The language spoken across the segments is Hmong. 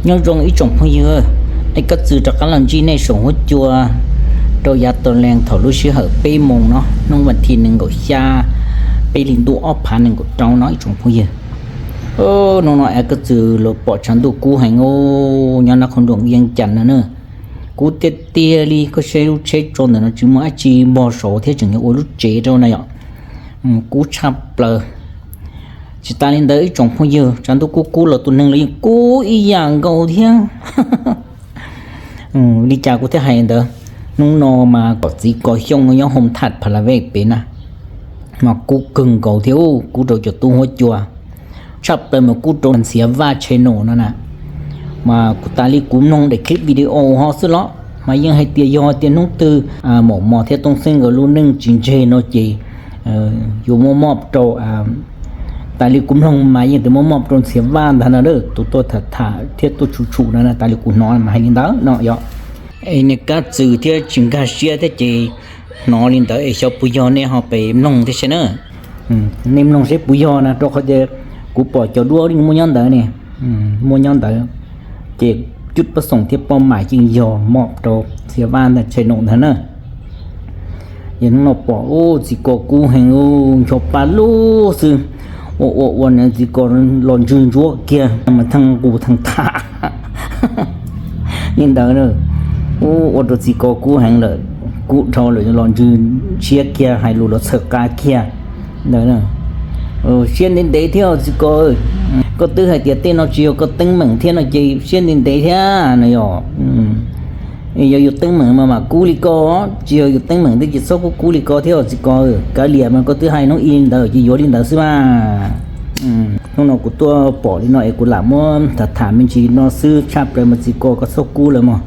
Nyob zoo ib tsoom phooj ywg, es koj txwm rov qab los ntsib nej saum huab cua rau yav tau lees thaum lub sij hawm peb moos no, hnub vas thib nees nkaum xya, peb hlis ntuj ob phav nees nkaum rau no ib tsoom phooj ywg. Hnub no es koj txwm los pom tshav ntuj kub heev, nyob nab qhov nroom yeeb cas no na. Kub tiag tiag li, koj saib lub tsheb tso ntawm no tsis muaj dab tsi npog saud thiab tseem yuav ua lub tsev rau na yom. Kub tshaj plaws. Tsis tas li ntawd ib tsoom phooj ywg, tshav ntuj kub kub los tus neeg los yeej kub ib yam nkaus thiab. Li cas kuv thiaj hais li ntawd? Hnub no mas kom txiv Kos Xyooj nyob Hoo Thaj Pha La Vej pem na, mas kub kawg nkaus thiab, kub rau cov tub huab cua, tshaj plaws mas kub rau Ntxhiav Vaj Channel no na. Mas kuv tas li kuv mloog daim clip video ho xwb los mas yeej hais tias yog tias hnub twg Maum Mos thiab Tooj Xeeb nkawd lub neej tsis ntseg no ces yuav muab mob rau, tas li kuv mloog mas yeej tias muab mob rau Ntxhiav Vaj ntag no, tus tuaj tham tham thiab tuaj tshum tshum no, tas li kuv hnov mas hais li ntawd no yom. Es nej koj txwm thiab tsis nkag siab thiab ces hnov li ntawd es xyov puas yog, nej ho pem mloog thiab seb na. Nej mloog seb puas yog na, rau qhov tias kuv pom cov duab yeej muaj nyob ntawd ne, muaj nyob ntawd. Ces cub pab xoom thiab poj mam yeej yog mob rau Ntxhiav Vaj ntag, Channel ntag na. Yog hnub no pom ub txiv Kos kub heev, ncho pa lub xwb, ua ua ua nws txiv Kos los ntswg ntsuab kiag mas theej nqus theej tham li ntawd. Ub, ua rau txiv Kos kub heev lawm, kub dhau lawm los ntswg ntshiab kiag, hais lus los txhawm qa kiag ntawd. Siab ntev ntev thiab txiv Kos, koj twb hais tias tej no tsis yog koj teeb meem thiab no ces siab ntev ntev thiab no yog. Yog yus teeb meem mas mam kub li ko, tsis yog yus teeb meem twb tsis txhob kub kub li ko thiab txiv Kos. Kav liam mas koj twb hais hnub ib li ntawd ces yuav li ntawd xwb mas. Hnub no kuv tuaj pom li no es kuv lam muab tham tham me ntsis no xwb, tshaj plaws mas txiv Kos koj txhob kub lawm mog.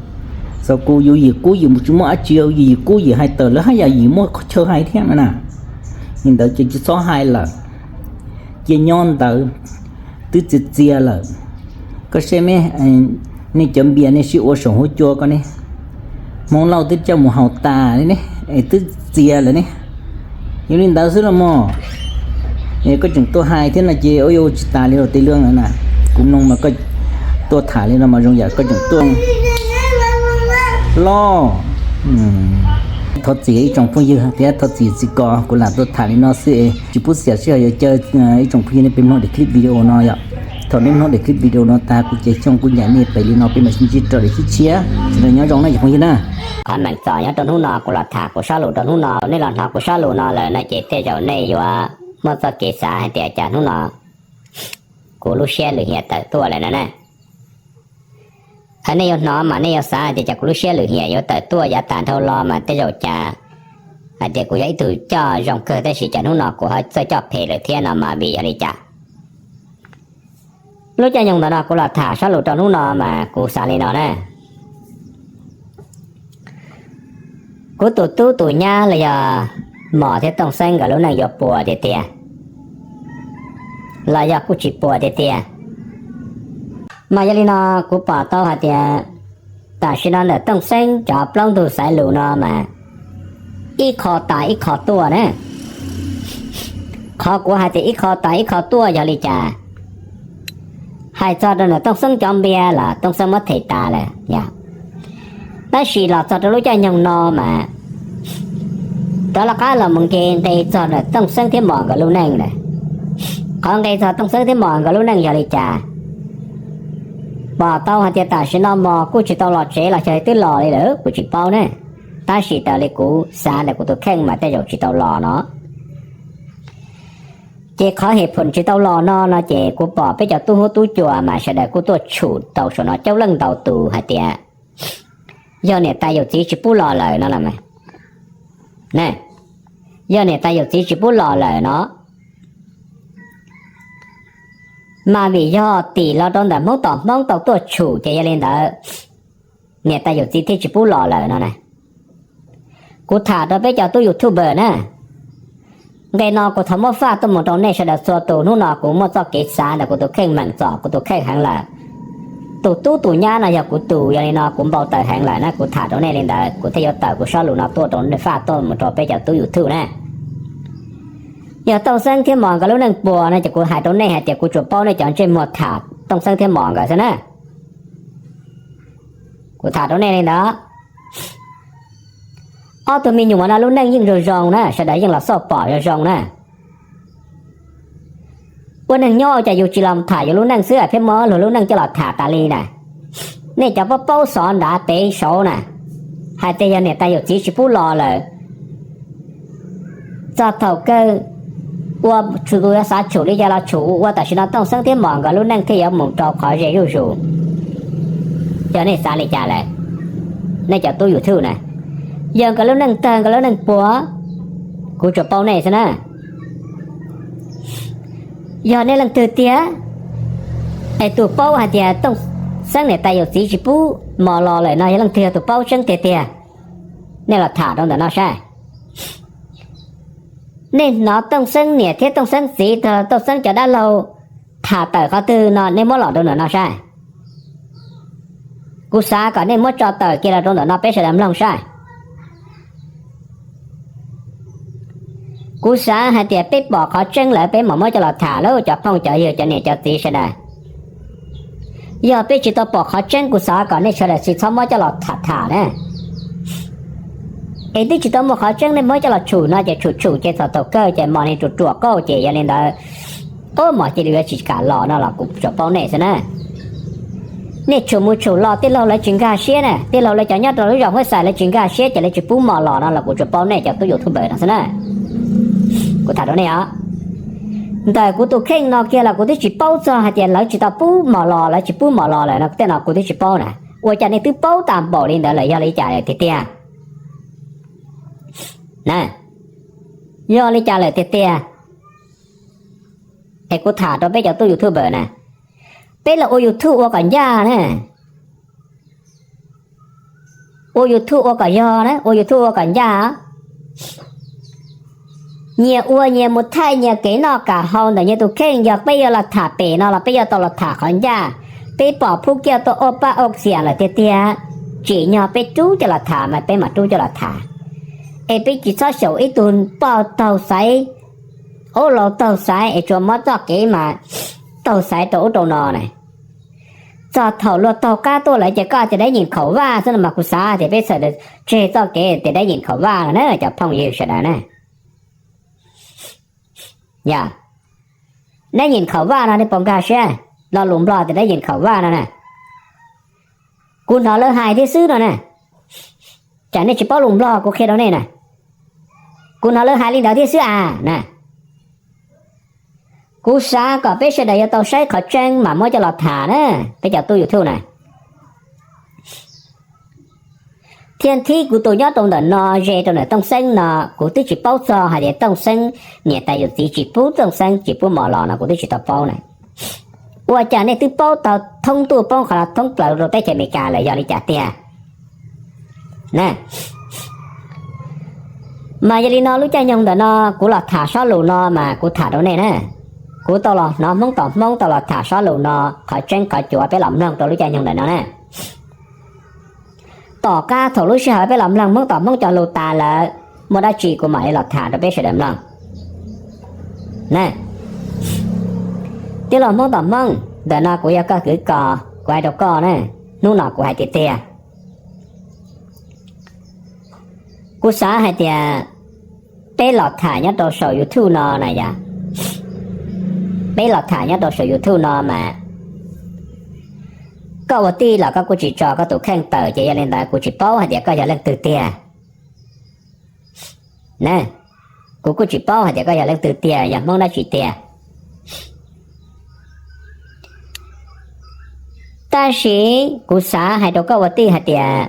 Txhob kub, yus yim kub yim mus tsis muaj dab tsi, yus yim kub yim hais tawm lawv haj yam yim muaj qhov chaw hais thiab mas na. Li ntawd ces tsis txhob hais lawm, cia nyob ntawd, twb txias txias lawm. Koj saib me, nej cov npias nej sib ua saum huab cua ko ne, Hmoob Lauj twb coj mus haus tas li ne, es twb txias lawm ne. Yog li ntawd xwb los mog, es koj tseem tuaj hais thiab no ces ua yuav tsis tas li los tis luj na. Kuv mloog mas koj tuaj tham li no mas zoo yam koj tseem tuaj los. Thov txim ib tsoom phooj ywg thiab thov txim txiv Kos, kuv lam tuaj tham li no xwb es tsis pub xiam sij hawm yuav caw ib tsoom phooj ywg nej peb mloog daim clip video no yom. Thaum nej mloog daim clip video no tag kuv ces xyooj kuv ncaim nej pem li no, peb mam sib ntsib rau daim clip tshiab, sawv daws nyob zoo na cov phooj ywg na. Qhov meem txom nyob rau hnub no kuv los tham kuv sob lus rau hnub no, nej los hnov kuv sob lus no lawm no ces tej zaum nej yuav muaj txoj kev xav hais tias cas hnub no kuv lub siab lwm hiam tawm tuaj lawm no na. Nej yuav hnov mas nej yuav xav hais tias cas kuv lub siab lwm hiam yuav tawm tuaj yav tas dhau los mas tej zaum cas hais tias kuv yog ib tug coj zoo kawg tab sis cas hnub no kuv ho txawj coj phem lawm thiab no mas vim yog li cas. Lub caij nyoog ntawm no kuv los tham sob lus rau hnub no mas kuv xav li no na. Kuv tus tub tus nyab los yog Mos thiab Tooj Xeeb nkawd lub neej yuav puas tiag tiag los yog kuj tsis puas tiag tiag. Mas yog li no kuv pom tau hais tias tam sim no ntawm Tooj Xeeb cov plaub ntug xaiv lus no mas ib qho tas ib qho tuaj na. Qhov kuv hais tias ib qho tas ib qho tuaj yog li cas? Hais txog rau ntawm Tooj Xeeb cov npias los Tooj Xeeb muab them tas lawm yom. Tab sis los txog rau lub caij nyoog no mas rov lawv qab los mus nce nqe txog ntawm Tooj Xeeb thiab Mos nkawd lub neej lawm. Qhov nqe txog Tooj Xeeb thiab Mos nkawd lub neej yog li cas? Pom tau hais tias tam sim no Mos kuj tsis tau los tsev los xyov twb los li lawm kuv tsis paub ne. Tab sis raws li kuv xav ntawm kuv tus kheej mas tej zaum tsis tau los no. Ces qhov hem phum tsis tau los no no ces kuv pom peb cov tub huab tub cua mas sawv daws kuj tuaj tshum tau saum no coob leej ntau tus hais tias yog niam tais yawm txiv tsis pub los lawm no los mas. Yog niam tais yawm txiv tsis pub los lawm no, mas vim yog tim los rau ntawm Hmoob tom Hmoob tau tuaj tshum ces yog li ntawd niam tais yawm txiv thiaj tsis pub los lawm no na. Kuv tham rau peb cov tub YouTuber na, nqe no kuv thov muab faj tuaj mus rau nej sawv daws txhua tus. Hnub no kuv muaj txoj kev xav ntawm kuv tus kheej meem txom kuv tus kheej heev lawm. Tus tub tus nyab no yog kuv tus, yog li no kuv npau taws heev lawm na, kuv tham rau nej li ntawd kuv thiaj yuav tawm kuv sob lus no tuaj rau nej faj tuaj mus rau peb cov tub YouTube na. Yog Tooj Xeeb thiab Mos nkawd lub neej puas no ces kuv hais rau nej hais tias kuv tsuas paub nej cov ntsej muag tham Tooj Xeeb thiab Mos nkawd xwb na. Kuv tham rau nej li ntawd. Ob tug me nyuam no lub neej yeej zoo zoo na, sawv daws yeej los xauj pom zoo zoo na. Ua neeg nyob ua cas yus tsis los tham yus lub neej xwb pheej muab luag lub neej coj los tham tas li na. Nej cov paub paub xov nrad pem saud na, hais tias yog niam tais yawm txiv tsis pub los lawm, txog thaum kawg ua tshum, xav tshum li cas los tshum, ua tam sim no Tooj Xeeb thiab Mos nkawd lub neej thiaj yuav mus rau qhov ze zuj zus. Yog nej xav li cas lawm, nej cov tub YouTube na, yog nkawd lub neej tawg nkawd lub neej puas, kuv tsuas paub nej xwb na. Yog nej leej twg tiag, es tus paub hais tias Tooj Xeeb niam tais yawm txiv tsis pub Mos los lawm no yog leej twg, yog tus paub tseeb tiag tiag, nej los tham rau ntawm no saib. Nej hnov Tooj Xeeb niam thiab Tooj Xeeb txiv, Tooj Xeeb cov dab laug tham tawm qhov twg no nej muab los rau ntawm no saib. Kuv xav kom nej muab tso tawm kiag los rau ntawm no peb sawv daws mloog saib. Kuv xav hais tias peb pom qhov tseeb lawm peb mam muab coj los tham lauj cov phooj cov ywg cov niam cov txiv sawv daws. Yog peb tsis tau pom qhov tseeb kuv xav kom nej sawv daws tsis txhob muab coj los tham tham na. Es twb tsis tau muaj qhov tseeb nej muab coj los tshum no ces tshum tshum ces txog thaum kawg ces Mos niag ruam ruam qauj ces yog li ntawd, ob Mos cia li yuav tsis kam los no los kuv tsuas paub nej xwb na. Nej tshum mus tshum los tij laug lawv tsis nkag siab na, tij laug lawv cov nyob rau lub zos Huab Xais lawv tsis nkag siab ces lawv tsis pub Mos los no los kuv tsuas paub nej cov tub YouTube ntawm no xwb na. Kuv tham rau nej os, ntawm kuv tus kheej no kiag los kuv twb tsis paub txog hais tias lawv tsis tau pub Mos los, lawv tsis pub Mos los lawm no, tej no kuv twb tsis paub na. Ua cas nej twb paub tas npaum li ntawd lawm, yog li cas tiag tiag? Yog li cas lawm tiag tiag? Es kuv tham rau peb cov tub YouTube na, peb los ua YouTube ua kom ncaj na. Ua YouTube ua kom yog na, ua YouTube ua kom ncaj. Nyias ua nyias mus thaij nyias kev noj kam haus ntawm nyias tus kheej, yog peb yuav los tham pem no los peb yuav tau los tham qhov ncaj. Peb pom phub kiaj tuaj ua paj ua xiam lawm tiag tiag, tsim nyog peb rub coj los tham mas peb mam rub coj los tham. Es peb tsis txhob xyaum ib tug poj taug xaiv, ub, laus taug xaiv es tsuas muab txoj kev mas taug xaiv rau ub rau no na. Txog thaum luag taug qab tuaj lawm ces koj tias dab nyim khaum vaj xwb no mas kuv xav tias peb txawm tseg txoj kev tias dab nyim khaum vaj no na cov phooj ywg sawv daws na. Yog dab nyim khaum vaj no nej puas nkag siab? Lo lus Nplog tias dab nyim khaum vaj no na, kuv hnov lawv hais thiab xwb no na. Tsam nej tsis paub lus Nplog kuv qhia rau nej na, kuv hnov lawv hais li ntawd thiab xwb a na. Kuv xav kom peb sawv daws yuav tau saib qhov tseeb mas muab coj los tham na, peb cov tub YouTube na. Thiab thib kuv tus nyob rau ntawm no ze rau ntawm Tooj Xeeb no, kuv twb tsis paub txog hais tias Tooj Xeeb niam tais yawm txiv tsis pub Tooj Xeeb tsis pub Mos los no kuv twb tsis tau paub na. Ua cas nej twb paub tau thoob ntuj poob qhov no thoob plaws rau teb chaws Amelikas lawm, yog li cas tiag? Na, mas yog li no lub caij nyoog ntawm no kuv los tham sob lus no mas kuv tham rau nej na. Kuv tau los hnov Hmoob tom Hmoob tau los tham sob lus no, qhov tseeb qhov cuav peb los mloog rau lub caij nyoog ntawm no na. Tom qab thaum lub sij hawm peb los mloog Hmoob tom Hmoob cov lus tas lawm, muaj dab tsi kuv mam li los tham rau peb sawv daws mloog. Na, tij laug Hmoob tom Hmoob, ntawm no kuv yog koj kwv kos, kuv hais rau koj na, hnub no kuv hais tiag tiag. Kuv xav hais tias peb los tham nyob rau saum YouTube no na yom, peb los tham nyob rau saum YouTube no mas koj ua tij los koj kuj tsis tso koj tus kheej tawm ces yog li ntawd kuv tsis paub hais tias koj yog leej twg tiag. Na, kuv kuj tsis paub hais tias koj yog leej twg tiag, yog Hmoob dab tsi tiag. Tab sis kuv xav hais rau koj ua tij hais tias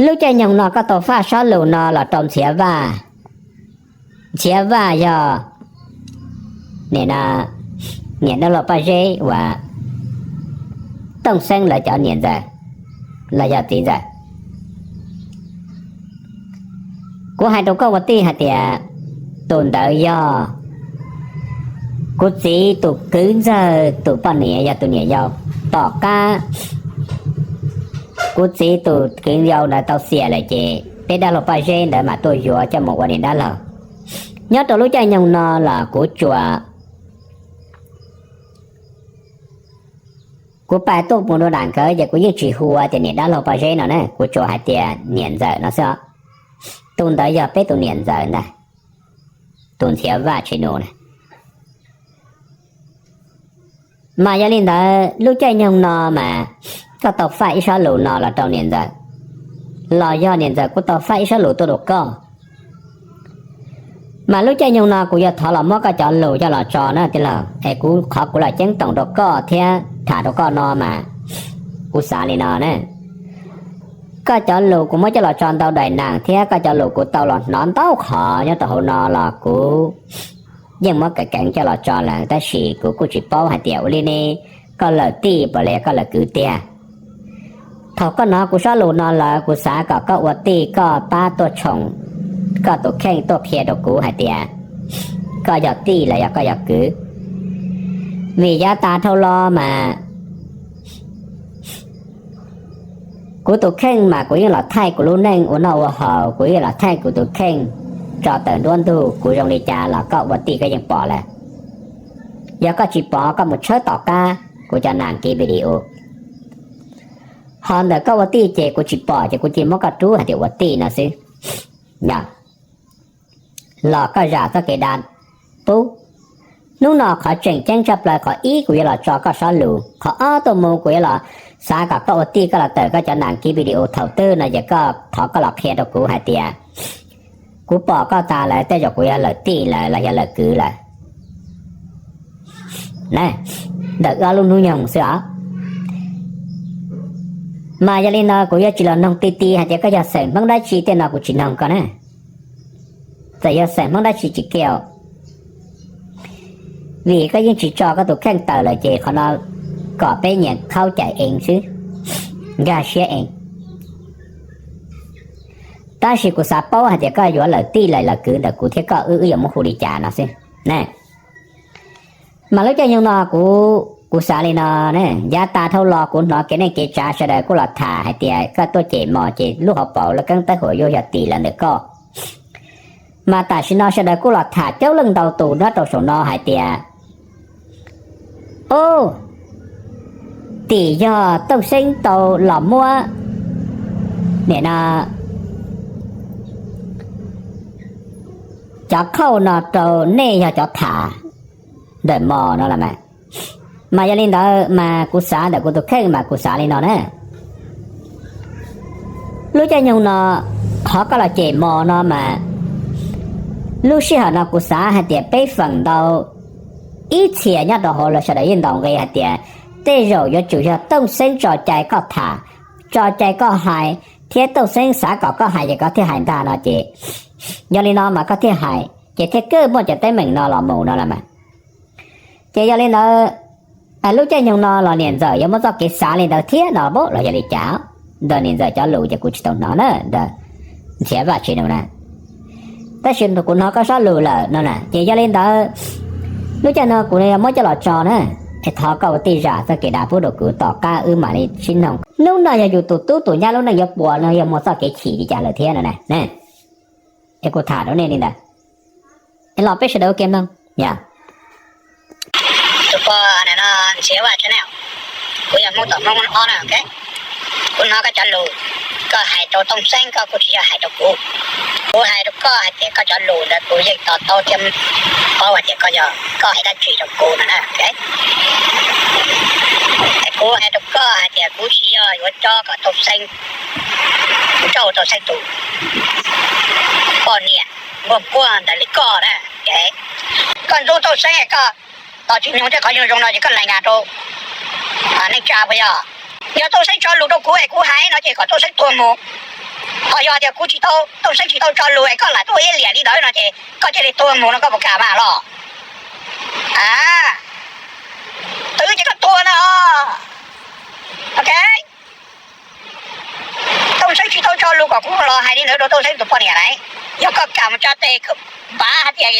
lub caij nyoog no koj tau faj sob lus no los rau Ntxhiav Vaj. Ntxhiav Vaj yog niam, niam dab laug Paj Zeb uas Tooj Xeeb lawv cov niam ntxawm los yog txiv ntxawm. Kuv hais rau koj ua tij hais tias tus ntawd yog kuv txiv tus kwv ntxawg tus poj niam, yog tus niam yau. Tom qab kuv txiv tus kwv yau ntawd tau xiam lawm ces peb dab laug Paj Zeb ntawd mam tuaj yuav coj mus ua niam dab laug. Nyob rau lub caij nyoog no los kuv tsuas Kuv pais tuaj mus rau nram nkawd ces kuv yeej tsis hu tias niam dab laug Paj Zeb no ne, kuv tsuas hais tias niam ntxawm no xwb os. Tus ntawd yog peb tus niam ntxawm ntag, tus Ntxhiav Vaj Tshis Nus na. Mas yog li ntawd lub caij nyoog no mas koj tau faij ib sob lus no los rau niam ntxawm, los yog niam ntxawm kuj tau faij ib sob lus tuaj rau koj. Mas lub caij nyoog no kuv yuav thov los muab koj cov lus coj los tso na tij laug, es kuv qhov kuv los ceeb toom rau koj thiab tham rau koj no mas kuv xav li no na. Koj cov lus kuv muab coj los tso ntau daim nas thiab koj cov lus kuv tau los hnov ntau qhov nyob rau hauv no los kuv yeej muab keev keev coj los tso lawm, tab sis kuv kuj tsis paub hais tias ua li ne koj lawm tij puas los yog koj lawm kwv tiag. Thaum koj hnov kuv sob lus no lawm kuv xav kom koj ua tij koj pab tuaj tshoom koj tus kheej tuaj qhia rau kuv hais tias koj yog tij los yog koj yog kwv. Vim yav tas dhau los mas kuv tus kheej mas kuv yeej los thaij kuv lub neej ua noj ua haus, kuv yeej los thaij kuv tus kheej tso tawm nruab ntug, kuv zoo li cas los koj ua tij koj yeej pom lawm. Yog koj tsis pom koj mus tshawb tom qab kuv cov nas kiv video. Ho ntawm koj ua tij ces kuv tsis pom ces kuv cia muab koj rub hais tias ua tij no xwb. Los koj zam txoj kev dav pub. Hnub no qhov tseem ceeb tshaj plaws qhov ib kuv yuav los tso koj sob lus, qhov ob tuaj mus kuv yuav los xav kom koj ua tij koj los tawm koj cov nas kiv video thaum twg no ces koj thov koj los qhia rau kuv hais tias kuv pom koj tas lawm tej zaum kuv yog lawm tij lawm los yog lawm kwv lawm. Ntawm ob lub hnub nyoog xwb os. Mas yog li no kuv yuav tsis los noog ti ti hais tias koj yog xeem Hmoob dab tsi tej no kuv tsis noog koj na. Txawm yog xeem Hmoob dab tsi tsis kiaj, vim koj yeej tsis tso koj tus kheej tawm lawm ces qhov no kom peb nyias khaub cai eev xwb, nkag siab eev. Tab sis kuv xav paub hais tias koj yuav lawm tij lawm lawm kwv ntawm kuv thiab koj wb wb yuav muab hu li cas no xwb. Mas lub caij nyoog no kuv, kuv xav li no, yav tas dhau los kuv hnov kev neej kev tsav sawv daws kuj los tham hais tias koj tuaj cem mos ces lub hauv paus lub keeb tab huam yuav yog tim lawv ntawm koj. Mas tam sim no sawv daws kuj los tham coob leej ntau tus nyob rau saum no hais tias, o, tim yog Tooj Xeeb tau los muab nim no cov khauj no rau nej yog cov tham ntawm mos no los mas. Mas yog li ntawd mas kuv xav ntawm kuv tus kheej mas kuv xav li no na. Lub caij nyoog no qhov koj los cem mos no mas lub sij hawm no kuv xav hais tias peb feem ntau ib txhia nyob rau hauv lawv sawv daws yeej ntaus nqi hais tias tej zaum yuav tsum yog Tooj Xeeb tso cai koj tham, tso cai koj hais, thiab Tooj Xeeb xav kom koj hais ces koj thiaj hais ntag no ces, yog li no mas koj thiaj hais ces thiaj kawg muaj cov teeb meem no los mus no los mas. Ces yog li ntawd, lub caij nyoog no los niam ntxawm yuav muab txoj kev xav li ntawd thiab no los yog li cas? Ntawm niam ntxawm cov lus ces kuv tsis tau hnov na, ntawm Ntxhiav Vaj Tshis Nus na. Tab sis kuv hnov koj sob lus lawm no na, ces yog li ntawd lub caij no kuv yuav muab coj los tso na, es thov koj ua tij zam txoj kev dav pub rau kuv tom qab wb mam li sib noog. Hnub no yog yus tus tub tus nyab lub neej yuav puas no yog muaj txoj kev chim li cas lawm thiab no na. Es kuv tham rau nej li ntawd, es los peb sawv daws ua ke mloog. Tus pog no Ntxhiav Vaj Tshis Nus, kuv yog Hmoob Tom Hmoob ob na, ok. Kuv hnov koj cov lus, koj hais rau Tooj Xeeb koj kuj tsis yog hais rau kuv. Kuv hais rau koj hais tias koj cov lus ntawd kuv yeej to taub thiab paub hais tias koj yog, koj hais dab tsi rau kuv no na, ok. Kuv hais rau koj hais tias kuv tsis yog yuav tso kom Tooj Xeeb, kuv tso Tooj Xeeb tus poj niam nquag nquag ntawd li koj na. Koj ntxub Tooj Xeeb, koj tos tsis nyoog tej qhov zoo zoo no ces koj lees ngas rau neej tsa puas yog? Yog Tooj Xeeb tso lus rau kuv es kuv hais no ces kom Tooj Xeeb tuag mus. Ho yog tias kuv tsis tau, Tooj Xeeb tsis tau tso lus es koj lam tuaj ua ib liam li ntawd no ces koj cia li tuag mus no koj puas kam mas los? A, twv ces koj tuag na. Ok. Tooj Xeeb tsis tau tso lus kom kuv los hais li ntawd rau Tooj Xeeb tus poj niam lawm. Yog koj kam mus tsa tes npav hais tias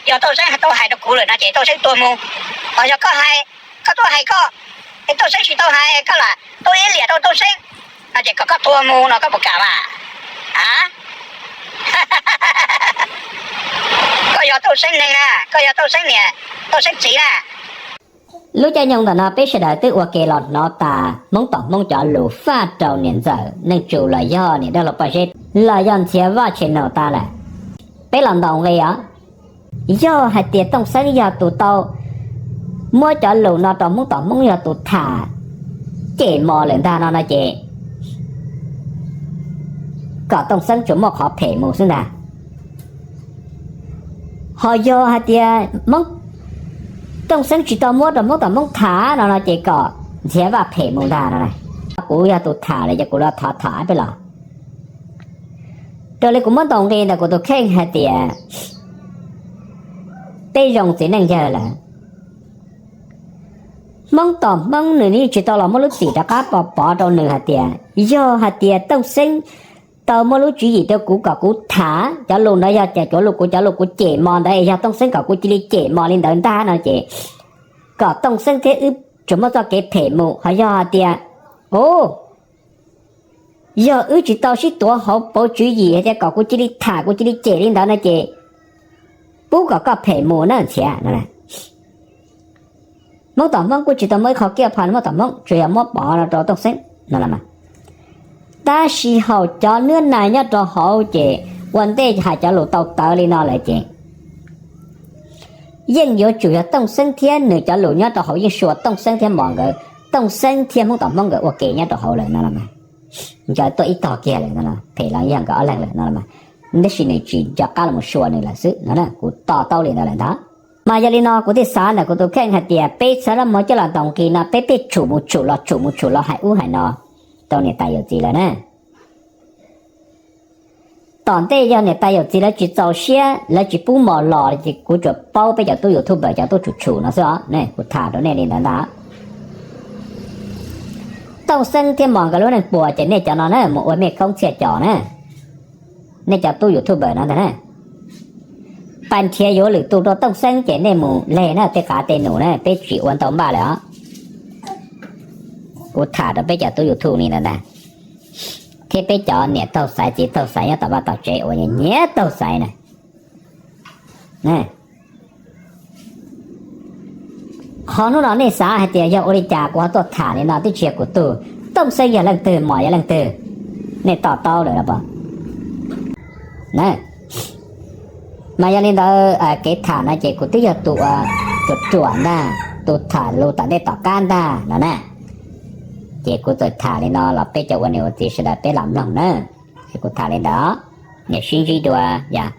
yog Tooj Xeeb tau hais rau kuv lawm no ces Tooj Xeeb tuag mus. Ho yog koj hais, koj tuaj hais koj, es Tooj Xeeb tsis tau hais koj lam tuaj ua ib liam rau Tooj Xeeb no ces kom koj tuag mus no koj puas kam mas? A, koj yog Tooj Xeeb neeg na, koj yog Tooj Xeeb niam Tooj Xeeb txiv na. Lub caij nyoog ntawm no peb sawv daws twb ua ke los hnov tas Hmoob tom Hmoob cov lus faj rau niam ntxawm Neej Tsu los yog niam dab laug Paj Zeb los yog Ntxhiav Vaj Tshe Naum tas lawm. Peb los ntaus nqi os, yog hais tias Tooj Xeeb yog tus tau muab cov lus no rau Hmoob tom Hmoob yog tus tham cem mos lawm ntag no no ces kom Tooj Xeeb tsuas muaj qhov phem mus xwb ntag. Ho yog hais tias Tooj Xeeb tsis tau muab rau Hmoob tom Hmoob tham no no ces kom Ntxhiav Vaj phem mus ntag no. Kuv yog tus tham los ces kuv los thov thov peb los. Raws li kuv muab ntaus nqi ntawm kuv tus kheej hais tias peb zoo txiv neej yawg lawm, Hmoob tom Hmoob nws yeej tsis tau los muab lub txim rov qab pov pov rau nws hais tias yog hais tias Tooj Xeeb tau muab lub tswv yim rau kuv kom kuv tham cov lus ntawd yog cov lus kuv cov lus kuv cem mos ntawd es yog Tooj Xeeb kom kuv cia li cem mos li ntawd ntag no ces kom Tooj Xeeb thiab wb tsuas muaj txoj kev phem mus. Ho yog hais tias, o, yog wb tsis tau sib tuav hauv pauv tswv yim hais tias kom kuv cia li tham kuv cia li cem li ntawd no ces pub kom koj phem mus na Ntxhiav. Hmoob tom Hmoob kuj tsis tau muaj ib qho kiaj pha Hmoob tom Hmoob, tsuas yog muab pov no rau Tooj Xeeb no los mas. Tab sis hauv cov nab nas nyob rau hauv ces ua ntej hais cov lus tau tawv li no lawm ces yeej yuav tsum yog Tooj Xeeb thiab nws cov lus nyob rau hauv yeej sua Tooj Xeeb thiab mos nkawd, Tooj Xeeb thiab Hmoob tom Hmoob nkawd ua ke nyob rau hauv lawm no los mas. Nkawd tuaj ib tog kiag lawm no, phem los yog nkawd ob leeg lawm no los mas, tab sis nws tsis nco qab los mus sua nws lawm xwb no, kuv to taub li ntawd lawm ntag. Mas yog li no kuv thiaj xav ntawm kuv tus kheej hais tias peb txhawb los mus coj los ntaus nqi no peb pheej tshum mus tshum los tshum mus tshum los hais ub hais no rau niam tais yawm txiv lawm na. Tom ntej yog niam tais yawm txiv lawv tsis txaus siab lawv tsis pub mos los ces kuv tsuas paub peb cov tub YouTuber cov tub tshum tshum no xwb os, kuv tham rau nej li ntawd ntag. Tooj Xeeb thiab mos nkawd lub neej puas ces nej cov no na mus ua mej khoob txhiaj cos na, nej cov tub YouTuber no ntag na. Pas nrhiav yuav lwm tus rau Tooj Xeeb ces nej mus leg na tej qav tej num na, peb tsis ua ntau npaj lawm os. Kuv tham rau peb cov tub YouTube li ntawd ntag, thiab peb cov niam taug xaiv txiv taug xaiv nyob tom vaj tom tsev uas nyiam taug xaiv na. Qhov hnub no nej xav hais tias yog ua li cas kuv ho tuaj tham li no twb tsis yog kuv tug, Tooj Xeeb yog leej twg mos yog leej twg, nej to taub lawm los? Mas yog li ntawd kev tham no ces kuv twb yog tus ruam ruam ntag, tus tham lus tom ntej tom qab ntag no na. Ces kuv txawm tham li no los peb cov ua niam ua txiv sawv daws peb los mloog na. Es kuv tham li ntawd, niam sib ntsib dua yom.